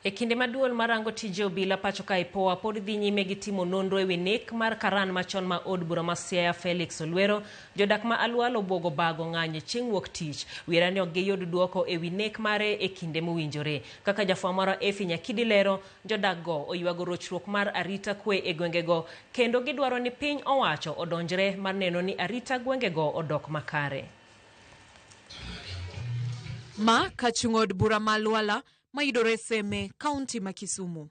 E kinde ma duol marango tije obila pacho ka IPOA pod dhi nyime gi timo nonro ewi nek mar karan machon ma od bura ma Siaya Felix Olwero, jodak ma Alwal obwogo bago ng'anyo chieng' wuok tich. Wiera ni ok giyud duoko ewi nek mare e kinde mowinjore. Kaka jafwamb marwa Effie Nyakidi lero, jodak go oywago rochruok mar arita kwe e gwengego kendo gidwaro ni piny owacho odonjre mar neno ni arita gwengego odok makare. Ma kachung' od bura ma Lwala mayudore Seme, kaunti ma Kisumu.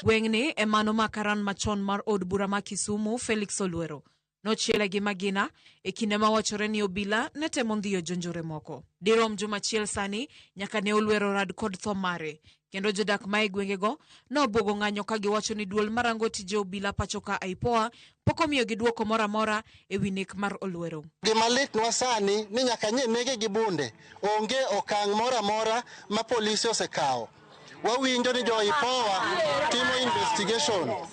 Gweng'ni e mano ma karan machon mar od bura ma Kisumu, Felix Olwero, nochiele gi magina e kinde ma wachore ni obila ne temo ndhiyo jonjore moko. Dirom juma achiel sani nyaka ne Olwero rad kod tho mare, kendo jodak ma e gwengego nobwogo ng'anyo ka giwacho ni duol marango tije obila pacho ka IPOA pok omiyogi dwoko moro amora e wi nek mar Olwero. Gima litnwa sani ni nyaka nye nege gi bunde, onge okang' moro amora ma polise osekawo. Wawinjo ni jo IPOA timo investigation.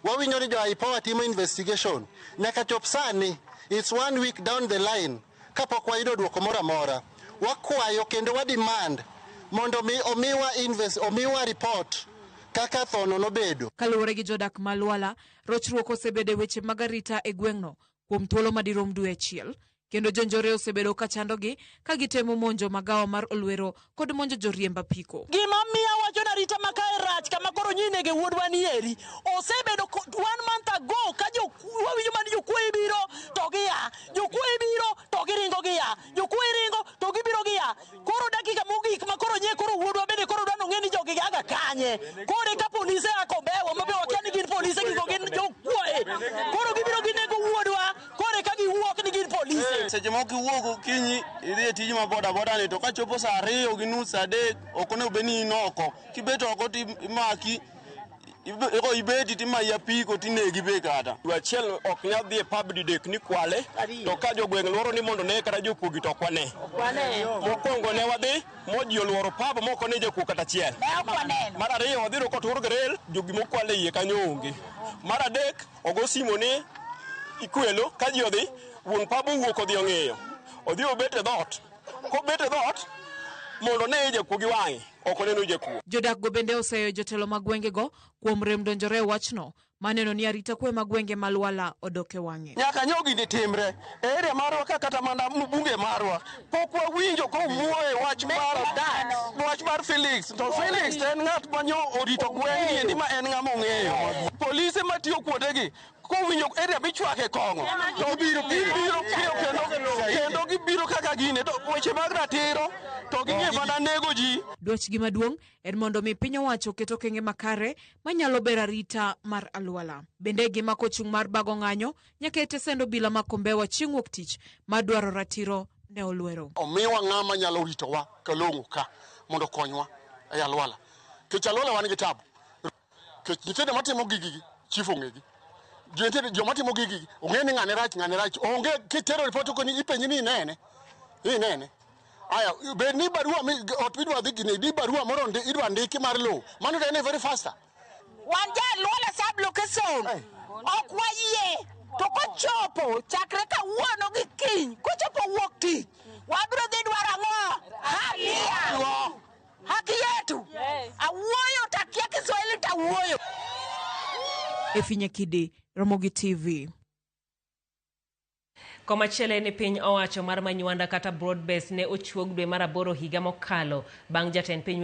Wawinjo ni jo IPOA timo investigation. Nyaka chop sani, it's one week down the line, kapok wayudo dwoko moro amora. Wakwayo kendo wa demand mondo mi omiwa invest, omiwa report kaka thono nobedo. Kaluwore gi jodak ma Lwala, rochruok osebedo e weche mag arita e gweng'no kuom thuolo madirom dwe achiel, kendo jonjore osebedo ka chandogi ka gitemo monjo magawa mar Olwero kod monjo joriemb apiko. Gima miya wacho na arita ma kae rach kama koro nyinege wuodwa ni eri osebedo one month ago ka wawinjo mana jokuoye biro to gia, jokuoye biro to giringo gia, jokuoye ringo to gibiro gia. Koro dakika mogik ma koro nye koro wuodwa bende koro dwa nong'e ni jogi gaga kanye. Koro ka polise a Kombewa ma be wakia ni gin polise gigo gin jokuoye. Koro gibiro ginego wuodwa koro ka giwuok ni gin polise. Seche moko iwuok okinyi idhi e tiji ma boda boda ni to kachopo saa 2:30 saa 3 ok onego bed ni in oko. Kibet oko to imaki iko ibeti timayi apiko tinegi be kata. Dwe achiel ok nyal dhi e pub didek ni kwale, to ka jogweng' luoro ni mondo ne kata jokuogi to ok wane. Mokwongo ne wadhi mo ji oluoro pub mok one jakuo kata achiel. Mar ariyo wadhi yudo kotur grill, gima okwal e iye kanyo onge. Mar adek ogo simo ni ikwelo, ka ji odhi, wuon pub owuok odhi ong'iyo. Odhi obet e dhoot. Kobet e dhoot mondo one jakuo gi wang'e, ok oneno jakuo. Jodak go bende oseyo jotelo mag gwengego kuom rem donjore e wachno, maneno ni arita kwe mag gwenge ma Lwala odok e wang'e. Nyaka nyo gini timre e area marwa ka kata mana mbunge marwa pok wawinjo kowuoye wach mar Felix. To Felix to en ng'at ma nyo orito gweng' ni endi ma en ng'ama ong'eyo. Polise matiyo kuondegi kowinjo area michwake kong'o to gibiro piyo kendo gibiro kaka gine to weche mag ratiro to ging'e mana nego ji. Dwachgi maduong' en mondo mi piny owacho oket okenge makare manyalo bero arita mar alwala. Bende gimako chung' mar bago ng'anyo nyaka e tesend obila ma Kombewa chieng' wuok tich mar dwaro ratiro ne Olwero. Omiwa ng'ama nyalo ritowa kalong'o ka mondo okonywa e alwala. Kech alwala wan gi tabu. Kech nyithindo matimo gigi chief ong'egi. Nyithindo joma timo gigi ong'e ni ng'ane rach ng'ane rach. Onge kitero report ko ni ipenji ni inene. Inene. Aya, bed ni barua mi ot midwa dhi gini, di barua moro idwa ndiki mar lowo. Mano to en very faster. Wan ja Lwala sub location. Ok wayie. To kochopo chakre kawuono gi kiny, kochopo wuok tich, wabiro dhi dwaro ang'o? Haki. Haki yetu. Awuoyo takia Kiswahili tawuoyo. Effie Nyakidi, Ramogi TV. Komachielo en ni piny owacho mar Manywanda kata broad base ne ochuog dwe mar 8 higa mokalo bang' jatend piny